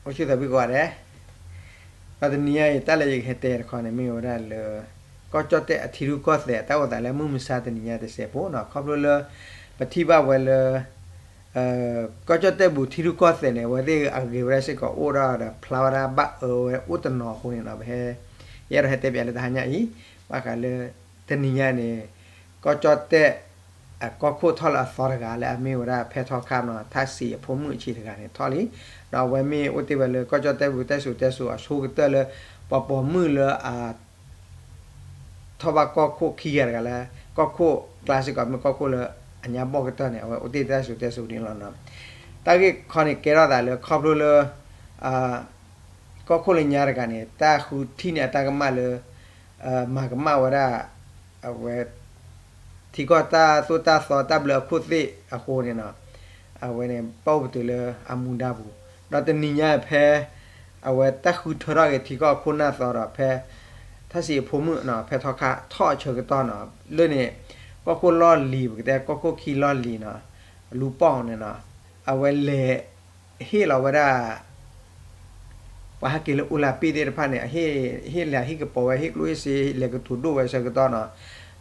အိၣ်ဆူၣ်သးဘုကဝါဒဲး, ဒီးတနံၤညါအံၤ တၢ်လၢယကဟဲတဲတခီန့ၣ် မ့ၢ်ဝဲဒၣ်လၢ ကီၢ်ကၠီၣ်တဲၣ်အထံရူၢ်ကီၢ်သဲး တၢ်အိၣ်သးလၢမုၢ်မဆါတနံၤညါတစဲးဖိနီၤ, ခီဖျိလၢ ပထံၣ်ဘၣ်ဝဲလၢ ကီၢ်ကၠီၣ်တဲၣ်ပူၤထံရူၢ်ကီၢ်သဲးန့ၣ် အဝဲသ့ၣ်အဂ့ၤဝဲဒၣ်စ့ၢ်ကီးအိၣ်ဒီး ဒီးဖျါဝဲဒၣ်ဘၣ်အၢဝဲအိၣ်တနီၤအဃိန့ၣ်နီၤ, ပဟဲ ယအဲၣ်ဒိးဟဲတဲပၠးလၢတဟါညါအံၤ ဘၣ်ဃးလၢ တနံၤညါန့ၣ် ကီၢ်ကၠီၣ်တဲၣ် အကီၢ်ခိၣ်ထီၣ်လၢအသီတဂၤလၢအမ့ၢ်ဝဲဒၣ်ဖဲထီခါနီၤ, ထၣ်စံးအဖိမုၣ်အဆံးတဂၤန့ၣ်ထီၣ်လံ, ဒီးအဝဲမ့ၢ်အိၣ်တ့ၢ်ဝဲလၢကီၢ်ကၠီၣ်တဲၣ်ပူၤ တၢ်စံၣ်စိၤတဲစိၤအဆိကတၢၢ်လၢ ပှၤပိာ်မုၣ်လၢအ ထီၣ်ဘၣ်ကီၢ်ခိၣ်ခံဂၤတဂၤလၢ ကီၢ်ခိၣ်ကျါစ့ၢ်ကီး မ့ၢ်ကီၢ်ခိၣ်လၢအညါဘီၣ်ကတၢၢ်န့ၣ် အဝဲအိၣ်တ့ၢ်တၢ်စံၣ်စိၤတဲစိၤန့ၣ်လီၤနီၤ. တၢ်ဂ့ၢ်ခီန့ၣ်ကဲထီၣ်သးလၢခီဖျိလၢ ကီၢ်ခိၣ်လၢညါတဂၤန့ၣ် တၢ်ဃုထံၣ်န့ၢ်အတၢ်ကမၣ်လၢ မၤကမၣ်ဝဲဒၣ် အဝဲ ထံကီၢ်တၢ်သိၣ်တၢ်သီတၢ်ဘျၢအခိၣ်သ့ၣ်အဃိန့ၣ်နီၤ, အဝဲန့ၣ် ဘၣ်အိၣ်ပတုာ်လၢအမူဒါပူၤ, ဒီးတနံၤညါဖဲ အဝဲတၢ်ဃုထၢထီၣ်က့ၤထံကီၢ်ခိၣ်နၢ်သီဒီးဖဲ ထၣ်စံးအဖိမုၣ်နီၤ ဖဲထီခါထီၣ်အဆၢကတီၢ်နီၤ, လၢန့ၣ် ကီၢ်ခိၣ်လီၢ်လံၤ ပကတဲကီၢ်ခိၣ်ခံလီၢ်လံၤနီၤ, လူၤပီၣ်န့ၣ်နီၤ, အဝဲလဲၤ ဟ့ၣ်လီၤဝဲဒၣ် ပှၤဟဲက့ၤလၢအိလံပစ်သ့ၣ်တဖၣ်န့ၣ် ဟ့ၣ်လဲၤဟ့ၣ်ကပီၤဝဲ ဟ့ၣ်ကျိၣ်ဟ့ၣ်စ့ လဲၤကတိၤဒိၣ်ဝဲဆၢကတီၢ်နီၤ,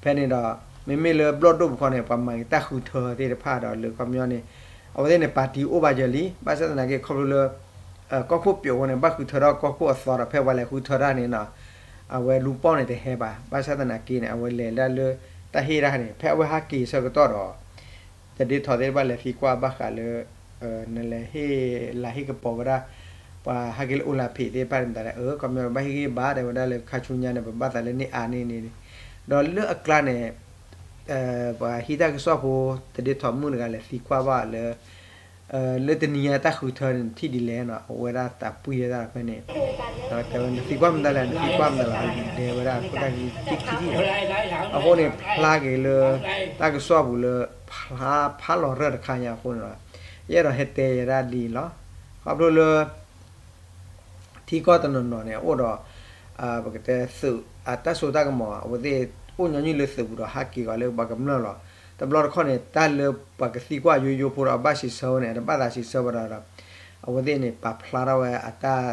ဖဲန့ၣ်ဒီး မ့မ့ၢ်လၢဘျီၣ်ဒိၣ်ပူၤခီန့ၣ် ပှၤမၤက့ၤတၢ်ဃုထၢသ့ၣ်တဖၣ်ဒီးလၢခီပညီန့ၣ် အဝဲသ့ၣ်န့ၣ် ပၣ်တံၣ်အိၣ်ဘၣ်ယၢၤလံ, ဘၣ်ဆၣ်သနာ်က့ခီဖျိလၢ ကီၢ်ခိၣ်ပၠိးအဃိန့ၣ် ဘၣ်ဃုထၢထီၣ်ကီၢ်ခိၣ်အသီဒီး ဖဲပှၤလဲၤဃုထၢတၢ်န့ၣ်နီၤ, အဝဲလူၤပီၣ်န့ၣ်တဟဲဘၣ်, ဘၣ်ဆၣ်သနာ်က့န့ၣ် အဝဲလဲၤဒၣ်လၢတၢ်ဟ့ၣ်တၢ်န့ၣ် ဖဲအဝဲဟးက့ၤဆၢကတီၢ်ဒီး တဒ်ထီၣ်သ့ၣ်တဖၣ်လဲၤသံကွၢ်ဘၣ်ဃးလၢ နလဲၤဟ့ၣ်လၤဟ့ၣ်ကပီၤဝဲဒၣ် ပှၤဟဲက့ၤလၢအိလံပစ်သ့ၣ်တဖၣ်န့ၣ် မတၤလဲၣ် အၢ ခီပညီပဘၣ်ဟ့ၣ်ဂံၢ်ဘါတဲဝဲဒၣ်လၢခါဆူညါန့ၣ် ပဘၣ်သးလၢန့ၢ်အါန့ၢ်န့ၣ်, ဒီးလၢအကျါန့ၣ် ပှၤဟံးတၢ်ကစီၣ်ဖိ တဒ်ထီၣ်မုၣ်တဂၤလဲၤသံကွၢ်ဘၣ်လၢ လၢတနံၤညါတၢ်ဃုထၢန့ၣ် နထံၣ်ဒ်လဲၣ်နီၤ, အဝဲဒၣ်သးပှံၢ်ဒၣ်တၢ်ဖဲန့ၣ်, တဲဝဲနသံကွၢ်မတၤလဲၣ် နသံကွၢ်မတၤလဲၣ် ဒဲဝဲဒၣ်ခိၣ်တၢ်ဂ့ၢ်ခံထံၣ်ထံၣ်လီၤ, အဃိန့ၣ် ဖျါက့ၤလၢ တၢ်ကစီၣ်ပူၤလၢ ဖျါဖးလီၤရၢၢ်တခါညါအဃိန့ၣ်လီၤ, ယအဲၣ်ဒိးဟဲတဲယဲဒၣ်ဒ်အံၤလီၤ, ခီဖျိလၢ ထံကီၢ်တနီၤနီၤန့ၣ် အိၣ်ဒီး ပကတဲသုး အတၢ်စိတၢ်ကမီၤ အဝဲသ့ၣ်အိၣ်ညီနုၢ်လၢသုးပူၤဒီး ဟးက့ၤကီးလၢပှၤကမျၢၢ်လီၤ. တဘျီတခီၣ်န့ၣ် တၢ်လၢပှၤကသံကွၢ်ယိယိဖိဒီး အဘၣ်စံးဆၢဝဲန့ၣ် အတဘၣ်သးစံးဆၢဝဲဒီး အဝဲသ့ၣ်န့ၣ် ပာ်ဖျါထီၣ်ဝဲအတၢ်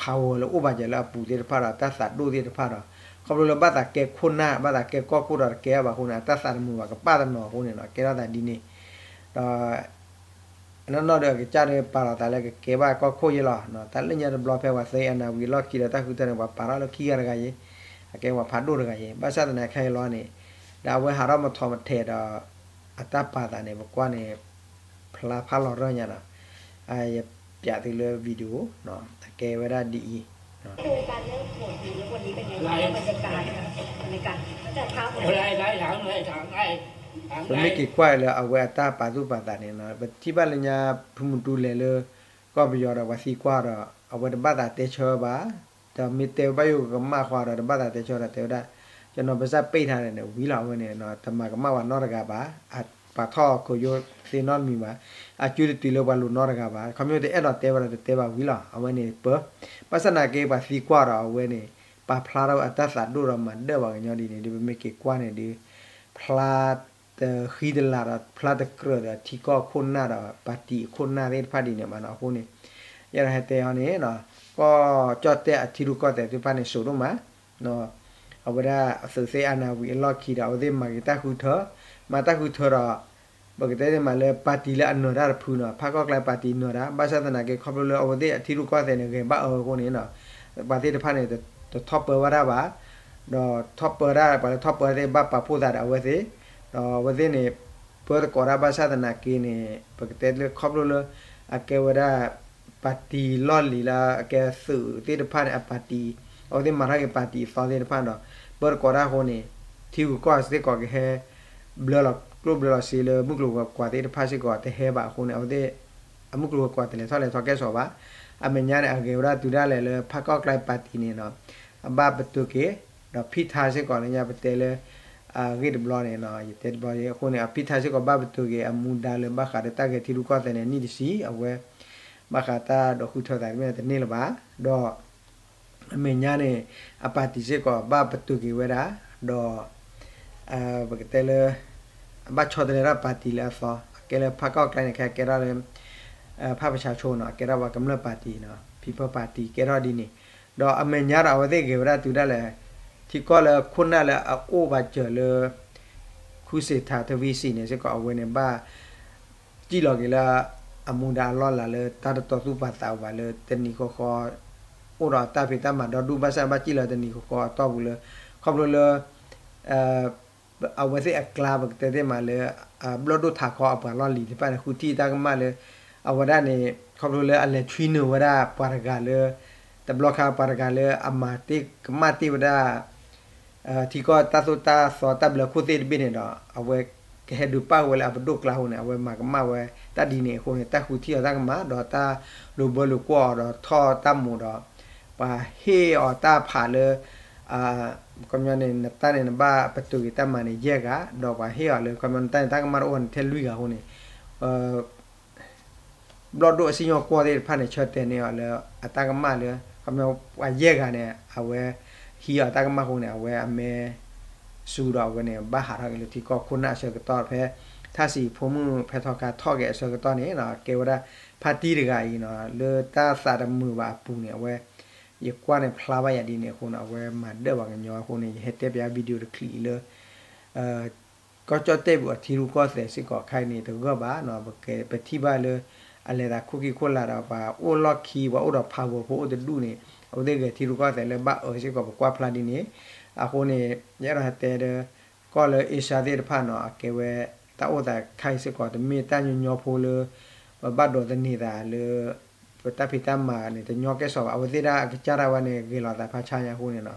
power လၢအိၣ်ဘၣ်စၢၤလၢအပူၤသ့ၣ်တဖၣ်ဒီး အတၢ်သးဒိၣ်သ့ၣ်တဖၣ်ဒီး ခီဖျိလၢဘၣ်သးကဲခိၣ်နၢ် ဘၣ်သးကဲကီၢ်ခိၣ်ဒီးတကဲဘၣ်အဃိန့ၣ် အတၢ်သးတမုာ်ဘၣ် ကပာ်တနီၤအဃိန့ၣ်နီၤ ကဲထီၣ်သးဒ်န့ၣ် ဒီး နီၢ်နီၢ်ဒီးအကစၢ်ဒီးပာ်လီၤသးလၢကကဲဘၣ်ကီၢ်ခိၣ်ယဲလီၤ. တၢ်လၢညါတဘျီဖဲပှၤသ့အနၢ်ဝံၤအလီၢ်ခံဒီးတၢ်ဃုထၢန့ၣ် ပှၤပာ်ထီၣ်လၢခံဂၤတဂၤယဲ, အကဲပှၤဖးဒိၣ်တဂၤယဲ, ဘၣ်ဆၣ်သနာ်က့ခဲအံၤလီၤန့ၣ်, ဒီးအဝဲဟးထီၣ်မထီၣ်မထဲးဒီး အတၢ်ပာ်သးန့ၣ် ပကွၢ်န့ၣ် ဖျါဖးလီၤရၢၢ်ညါနီၤ, ယပျးသုလၢ video အကဲဝဲဒၣ်ဒ်အံၤ ပမ့ၢ်က့ၤကွၢ်လၢအဝဲအတၢ်ပာ်သူၣ်ပာ်သးန့ၣ်နီၤ ပထံၣ်ဘၣ်လၢညါ ဖုမူတူလဲၤလၢ ကီၢ်ပယီၤဒီးပှၤသံကွၢ်ဒီး အဝဲတဘၣ်သးတဲဆၢဘၣ်, ဒီးမ့ၢ်တဲဘၣ်ယိၣ်ကမၣ်ဃီဒီးတဘၣ်သးတဲဆၢဒီးတဲဝဲဒၣ် ကျွန်တော်ပါးစပ်ပိတ်ထားတယ်န့ၣ် ဝံၤလီၤအဝဲန့ၣ်နီၤ တမၤကမၣ်ပှၤနီတဂၤဘၣ်, ပာ်ထီၣ်ခိၣ်ယိသ့နီတမံၤဘၣ်, အစုတတုၤလၢပှၤလိၤနီတဂၤဘၣ်, ခီဖျိတအဲၣ်ဒိးတဲဝဲဒီးတတဲဘၣ်ဝံၤလီၤ အဝဲန့ၣ်ပၢ, ဘၣ်ဆၣ်သနာ်က့ပှၤသံကွၢ်ဒီးအဝဲန့ၣ် ပာ်ဖျါထီၣ်ဝဲအတၢ်သးဒိၣ်ဒီးမၤဒၢၣ်ပှၤကညီဒ်န့ၣ် ဒ်ပမ့ၢ်က့ၤကွၢ်န့ၣ်ဒီး ဖျါတဃံတလၤဒီး ဖျါတကြၢးဒီးထံကီၢ်ခိၣ်နၢ်ဒီး ပၣ်တံၣ်အခိၣ်နၢ်သ့ၣ်တဖၣ်ဒ်န့ၣ်ဘၣ်နီၤ အဃိန့ၣ် ယအဲၣ်ဒိးဟဲတဲအီၤန့ၣ် ကီၢ်ကၠီၣ်တဲၣ်အထံရူၢ်ကီၢ်သဲးသ့ၣ်တဖၣ်န့ၣ် စိာ်ဒိၣ်မး အဝဲဒၣ်အသုးသ့ၣ်အါနၢ်ဝံၤအလီၢ်ခံဒီး အဝဲသ့ၣ်မၤက့ၤတၢ်ဃုထၢ, မၤတၢ်ဃုထၢဒီး ပကတဲန့ၣ်မးလၢပၣ်တံၣ်လၢအနၢၤတၢ်တဖုနီၤ ဖးကီၢ်ကျါပၣ်တံၣ်နၢၤတၢ် ဘၣ်ဆၣ်သနာ်က့ခီဖျိလၢအဝဲသ့ၣ်အထံရူၢ်ကီၢ်သဲးန့ၣ် ဂဲၤဘၣ်အၢအဃိန့ၣ်နီၤ ပှၤသ့ၣ်တဖၣ်န့ၣ် တထီၣ်ပၢဝဲဒၣ်ဘၣ်, ဒီးထီၣ်ပၢဒၣ် ပှၤလၢထီၣ်ပၢသ့ၣ်ဘၣ်ပာ်ဖှိၣ်သးဒီးအဝဲသ့ၣ်, ဒီးအဝဲသ့ၣ်န့ၣ် ပၢတကိးတၢ်ဘၣ်ဆၣ်သနာ်က့န့ၣ် ပကတဲလၢခီဖျိလၢ အကဲဝဲဒၣ် ပၣ်တံၣ်လီၢ်လံၤလၢအကဲသုးသ့ၣ်တဖၣ်န့ၣ် အပၣ်တံၣ် အဝဲသ့ၣ်မၤထီၣ်က့ၤပၣ်တံၣ်အသီသ့ၣ်တဖၣ်ဒီး ပၢတကိးတၢ်အဃိန့ၣ် ထံဂုၤကီၢ်စ့ၢ်ကီးကဟဲ ဘျၢလီၤကျိၣ်ဘျၢလီၤစ့လၢမုၢ်ကျိၤဝဲၤကွာ်သ့ၣ်တဖၣ်စ့ၢ်ကီးတဟဲဘၣ်အဃိန့ၣ် အဝဲသ့ၣ် အမုၢ်ကျိၤဝဲၤကွာ်တလဲၤထီၣ်လဲၤထီၣ်ကဲစိာ်ဘၣ်. အမဲာ်ညါန့ၣ် အဂဲၤဝဲဒၣ်တုၤဒၣ်လဲာ်လၢဖးကီၢ်ကျါပၣ်တံၣ်န့ၣ်နီၤ အဘၣ်ပတုာ်က့ၤ ဒီးဖံၣ်ထါစ့ၢ်ကီးလၢညါပတဲလၢ အဂ့ၢ်တဘျီန့ၣ် ယတဲတဘျီအဃိန့ၣ် အဖံထါစ့ၢ်ကီးဘၣ်ပတုာ်က့ၤအမူဒါလၢဘၣ်ဃးဒီးတၢ်ဂဲၤထံရူၢ်ကီၢ်သဲးန့ၣ် နံၣ်တဆံ အဝဲ ဘၣ်ဃးတၢ်ဒိးဃုထၢသးတမ့ၢ်တန့ၢ်လၢၤဘၣ် ဒီး အမဲာ်ညါန့ၣ် အပၣ်တံၣ်စ့ၢ်ကီးဘၣ်ပတုာ်က့ၤဝဲဒၣ် ဒီး ပကတဲလၢ အဘၣ်ဆီတလဲတၢ်ပၣ်တံၣ်လၢအသီ အကဲလၢဖးကီၢ်ကျါန့ၣ် ခဲကဲထီၣ်လၢ ဖးပၠၤဆိနီၤ အကဲထီၣ်ပှၤကမျၢၢ်ပၣ်တံၣ်နီၤ People Party ကဲထီၣ်ဒ်န့ၣ် ဒီးအမဲာ်ညါဒီးအဝဲသ့ၣ်ဂဲၤဝဲဒၣ်တုၤဒၣ်လဲာ် ထံကီၢ်လၢခိၣ်နၢ်လၢအအိၣ်ဘၣ်စၢၤလၢ ခူစ့ၣ်ထၣ်ထဝံစံၣ်န့ၣ်စ့ၢ်ကီး အဝဲန့ၣ်ဘၣ် စံၣ်လီၤက့ၤလၢ အမူဒါအလီၢ်လၤလၢတၢ်တတီသူၣ်ပာ်သးအိၣ်ဘၣ်လၢတနံၤဃီဃီ အိၣ်ဒီးတၢ်ဖံးတၢ်မၤဒီဒူၣ်ဘၣ်ဆၣ်ဘၣ်စံၣ်လီၤတနံၤဃီဃီအတီၢ်ပူၤလၢ ခီဖျိလၢ အဝဲသ့ၣ်အကျါပကတဲသ့ၣ်မးလၢ ဘျီၣ်ဒိၣ်ထးခီအပှၤလီၢ်လံၤသ့ၣ်တဖၣ်န့ၣ် ဃုထံၣ်တၢ်ကမၣ်လၢ အဝဲဒၣ်န့ၣ် ခီဖျိလၢအလဲၤဆွံနုာ်ဝဲဒၣ်ပှၤတဂၤလၢ တဘျီခါပှၤတဂၤလၢအမၤတ့ၢ်ကမၣ်တ့ၢ်ဝဲဒၣ် ထံကီၢ်တၢ်သိၣ်တၢ်သီတၢ်ဘျၢခိၣ်သ့ၣ်တဘ့ၣ်န့ၣ်ဒီး အဝဲကဟဲဒုးပာ်ဝဲလၢအပဒိၣ်ကျါအဃိန့ၣ် အဝဲမၤကမၣ်ဝဲတၢ်ဒ်န့ၣ်အဃိန့ၣ် တၢ်ဃုထံၣ်အီၤတၢ်ကမၣ် ဒီးတၢ်လိာ်ဘၢလိာ်ကွီၢ်အီၤဒီးထီၣ်တၢ်မိၣ်ဒီး ပှၤဟ့ၣ်အီၤတၢ်ဖးလၢ ခီပညီန့ၣ် နတၢ်န့ၣ်နဘၣ်ပတုာ်က့ၤတၢ်မၤန့ၣ်ယဲၢ်ဂၤ ဒီးပှၤဟ့ၣ်အီၤလၢ ခီပညီနတၢ်န့ၣ်တၢ်ကမၣ်တအိၣ်န့ၣ်ထဲလွံၢ်ဂၤအဃိန့ၣ် ဘျီၣ်ဒိၣ်အစံၣ်ညီၣ်ကွီၢ်သ့ၣ်တဖၣ်န့ၣ် ဆၢတဲာ်န့ၢ်အီၤလၢအတၢ်ကမၣ်လၢ ခီပညီပှၤယဲၢ်ဂၤန့ၣ် အဝဲဟံးအီၤတၢ်ကမၣ်အဃိန့ၣ် အဝဲအမဲစူဒီးအဝဲန့ၣ် ဘၣ်ဟးထီၣ်က့ၤလၢထံကီၢ်ခိၣ်နၢ်အဆၢကတီၢ် ဖဲထၣ်စံၣ်ဖိမုၣ်ဖဲထီခါထီၣ်က့ၤအဆၢကတီၢ်န့ၣ် ကဲဝဲဒၣ်ဖါတံၢ်တဂၤအံၤနီၤ လၢတၢ်သးတမုာ်ဘၣ်အပူၤန့ၣ် အဝဲ ယကွၢ်န့ၣ်ဖျါဘၣ်ယၤဒ်န့ၣ်အဃိန့ၣ် အဝဲမၤဒၢၣ်ပှၤကညီအဃိန့ၣ် ယဟဲတဲပၠး video တချံးအံၤလၢ ကီၢ်ကၠီၣ်တဲၣ်ပူၤအထံရူၢ်ကီၢ်သဲးစ့ၢ်ကီးခဲအံၤန့ၣ် တဂၢၢ်ဘၣ်နီၤ ပကပထံၣ်ဘၣ်လၢ အလဲၤသးခိၣ်ခံခိၣ်လာ်ဒီး ပှၤအိၣ်လီၢ်ခံ ပှၤအိၣ်ဒီး power ဖိအိၣ်တဒူၣ်န့ၣ် အဝဲသ့ၣ်ဂဲၤထံရူၢ်ကီၢ်သဲးလၢဘၣ်အၢစ့ၢ်ကီး ပကွၢ်ဖျါဒ်န့ၣ် အဃိန့ၣ် ယအဲၣ်ဒိးဟဲတဲဒီး ကီၢ်လၢအ့ရှါသ့ၣ်တဖၣ်နီၤ အကဲဝဲ တၢ်အိၣ်သးခဲအံၤစ့ၢ်ကီး တမ့ၢ်တၢ်ညီညီဖိလၢ ပဘၣ်ဒိးသန့ၤသးလၢ ပတၢ်ဖံးတၢ်မၤန့ၣ် တညီကဲစိာ်ဘၣ် အဝဲသ့ၣ်ဒၣ်အကစၢ်ဒၣ်ဝဲန့ၣ် ဂဲၤလီၤသးဖးဆါညါအဃိန့ၣ်နီၤ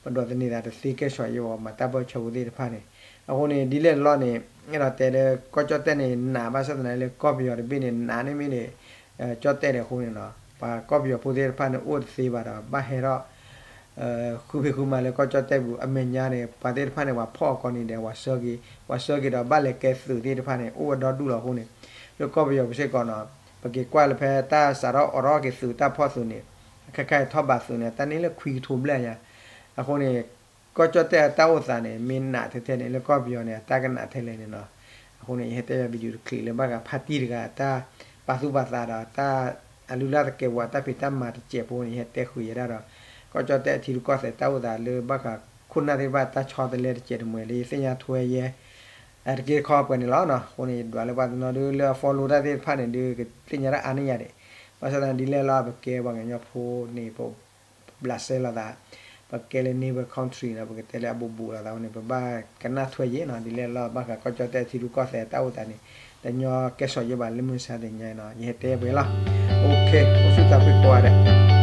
ပဒိးသန့ၤသးတသ့ကဲစိာ်ယဲဘၣ် မၤတၢ်ပၢၢ်ဆၢဖိသ့ၣ်တဖၣ်န့ၣ် အဃိန့ၣ် ဒ်လဲၣ်တလီၢ်န့ၣ် အဲၣ်ဒိးတဲလၢ ကီၢ်ကၠီၣ်တဲၣ်န့ၣ် နးဘၣ်ဆၣ်သနာ်က့လၢကီၢ်ပယီၤတဘ့ၣ်န့ၣ် နးန့ၢ်မ့ၢ်န့ၣ် ကၠီၣ်တဲၣ်န့ၣ်အဃိန့ၣ်နီၤ ပှၤကီၢ်ပယီၤဖိသ့ၣ်တဖၣ်န့ၣ် အိၣ်တသ့ဘၣ်ဒီး ဘၣ်ဟဲထီၣ် ဃုဖံးဃုမၤလၢကီၢ်ကၠီၣ်တဲၣ်ပူၤ အမဲာ်ညါန့ၣ် ပှၤသ့ၣ်တဖၣ်န့ၣ် ပှၤဖီၣ်အီၤကိးနံၤဒဲး ပှၤဆှၢက့ၤ ပှၤဆှၢက့ၤဒီး ဘၣ်လဲၤကဲသုးသ့ၣ်တဖၣ်န့ၣ် အိၣ်ဝဲဒီဒူၣ်လီၤအဃိန့ၣ် လၢကီၢ်ပယီၤပူၤစ့ၢ်ကီးနီၤ ပက့ၤကွၢ်လၢဖဲတၢ်စးထီၣ်အိးထီၣ်က့ၤသုးတၢ်ဖီၣ်သုးန့ၣ် ခဲခါအံၤထီၣ်ဘးသုးန့ၣ် တၢ်န့ၢ်လၢခွံကထိဘျဲၣ်ညါ အဃိန့ၣ် ကီၢ်ကၠီၣ်တဲၣ်အတၢ်အိၣ်သးန့ၣ် မ့ၢ်နးထဲထဲန့ၣ် လၢကီၢ်ပယီၤန့ၣ် အတၢ်ကနးထဲလဲၣ်န့ၣ်နီၤ အဃိန့ၣ် ယဟဲတဲယၤ video တချံးလၢဘၣ်ဃးဖါတံၢ်တဂၤအတၢ်ပာ်သူၣ်ပာ်သးဒီး တၢ်အလုၢ်အလၢ်သကဲးပဝးတၢ်ဖံးတၢ်မၤတစဲးဖိန့ၣ် ယဟဲတဲဃုာ်ယဲဒၣ်ဒီး ကီၢ်ကၠီၣ်တဲၣ်အထံရူၢ်ကီၢ်သဲးတၢ်အိၣ်သးလၢဘၣ်ဃး ခိၣ်နၢ်သ့ၣ်တဖၣ်တၢ်ဆီတလဲတစဲးတမှဲၤလၢယသ့ၣ်ညါထွဲယဲ တက့ၢ်တခီပှဲၤန့ၣ်လီၤနီၤ. အဃိန့ၣ် ယဒွးလၢပှၤတနီၤဒုလၢအ follow တၢ်သ့ၣ်တဖၣ်န့ၣ်ဒု ကသ့ၣ်ညါတၢ်အါန့ၢ်ယၤဒံး ဘၣ်ဆၣ်သနာ်က့ဒ်လဲၣ်လီၤ ပကဲပှၤကညီဖိန့ၣ် ပ ဘျးစဲလိာ်သး ပကဲလၢ neighbor country နီၤ ပကတဲလၢအဘူးဘူးလိာ်သးန့ၣ် ပဘၣ်ကနၣ်ထွဲယဲနီၤ ဒ်လဲၣ်လီၤ ဘၣ်ဃးကီၢ်ကၠီၣ်တဲၣ်ထံရူၢ်ကီၢ်သဲးတၢ်အိၣ်သးန့ၣ် တညီကဲစိာ်ယဲဘၣ်လၢမုၢ်ဆါတနံၤညါနီၤ ယဟဲတဲပှဲၤလီၤ. အိၣ်ဆူၣ်သးဖှံကိးဂၤဒဲး